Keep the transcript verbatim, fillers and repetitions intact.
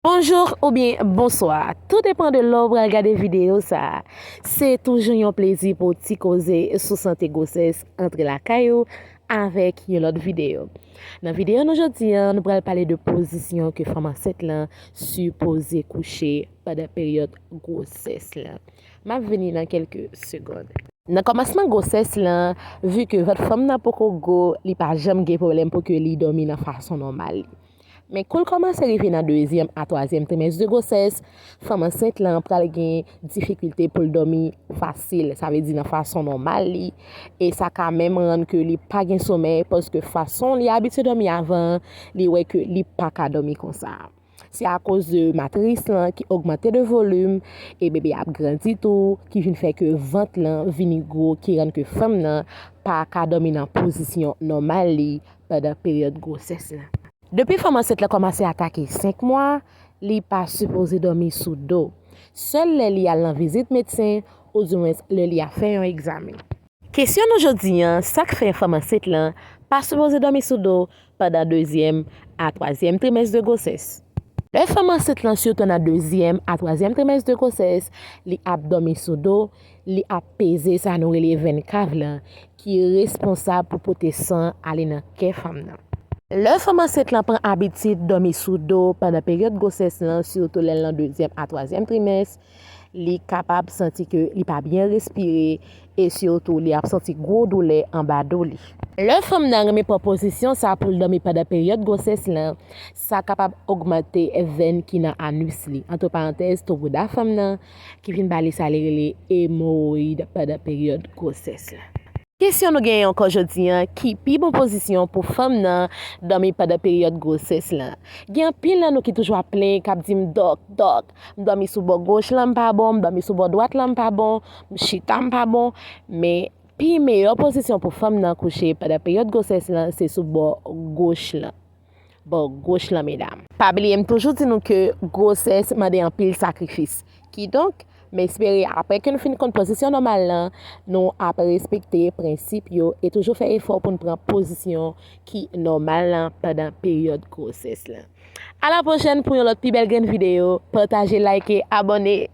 Bonjou oubyen bonswa, tou depann de lè w pral gade videyo sa a. Se toujou yon plezi pou w ti koze sou sante gwosès antre lakay ou avèk yon lòt videyo. Nan videyo nou jodi a, nou pral pale de pozisyon ke fanm ansent lan sipoze kouche pandan peryòd gwosès lan. M ap vini nan kèlke segonn. Nan kòmansman gwosès lan, vi ke vant fanm nan poko gwo, li pa janm gen pwoblèm pou ke li dòmi nan fason nòmal li. Men kou l kòmanse rive nan dezyèm a twazyèm trimès de gwosès, fanm ansent lan pral gen difikilte pou l dòmi fasil, sa vle di nan fason nòmal li, e sa ka menm rann ke li pa gen somèy, paske fason li abitye dòmi avan, li wè ke li pa ka dòmi konsa. Se akoz de matris lan ki ogmante de volim, e bebe ap grandi tou, ki vin fè ke vant lan vini gwo, ki rann ke fanm nan pa ka dòmi nan pozisyon nòmal li pandan peryòd gwosès lan. Depi fanm ansent lan kòmanse atake senk mwa, li pa sipoze dòmi sou do. Sèl lè li al nan vizit medsen, oudimwens lè li ap fè yon egzamen. Kesyon nou jodi a, sa k fè fanm ansent lan pa sipoze dòmi sou do pandan dezyèm a twazyèm trimès de gwosès? Lè fanm ansent lan, sitou nan dezyèm a twazyèm trimès de gwosès, li ap dòmi sou do, li ap peze sa nou rele venn kav lan, ki responsab pou pote san ale nan kè fanm nan. Lè fanm ansent lan pran abitid dòmi sou do pandan peryòd gwosès lan, sitou lè l nan dezyèm a twazyèm trimès, li kapab santi ke li pa byen respire e sitou li ap santi gwo doulè anba do li. Lè fanm nan renmen pran pozisyon sa pou l dòmi pandan peryòd gwosès lan, sa kapab ogmante venn ki nan anis li, antre parantèz, twou bouda fanm nan, ki vin ba li sa li rele emowoyid pandan peryòd gwosès lan. Kesyon nou genyen ankò jodi a, ki pi bon pozisyon pou fanm nan dòmi pandan peryòd gwosès lan? Gen anpil nan nou ki toujou ap plenyen, k ap di m, "Dòk, dòk, m dòmi sou bò goch lan, m pa bon, m dòmi sou bò dwat lan, m pa bon, m chita, m pa bon." Men, pi meyè pozisyon pou fanm nan kouche pandan peryòd gwosès lan, se sou bò goch lan. Bò goch lan, medam. Pa bliye, m toujou di nou ke gwosès mande anpil sakrifis. Kidonk, m espere, apre ke nou fin konn pozisyon nòmal lan, nou ap respekte prensip yo e toujou fè efò pou n pran pozisyon ki nòmal lan pandan peryòd gwosès lan. A la pwochèn pou yon lòt pi bèl grenn videyo. Pataje, like, abòne.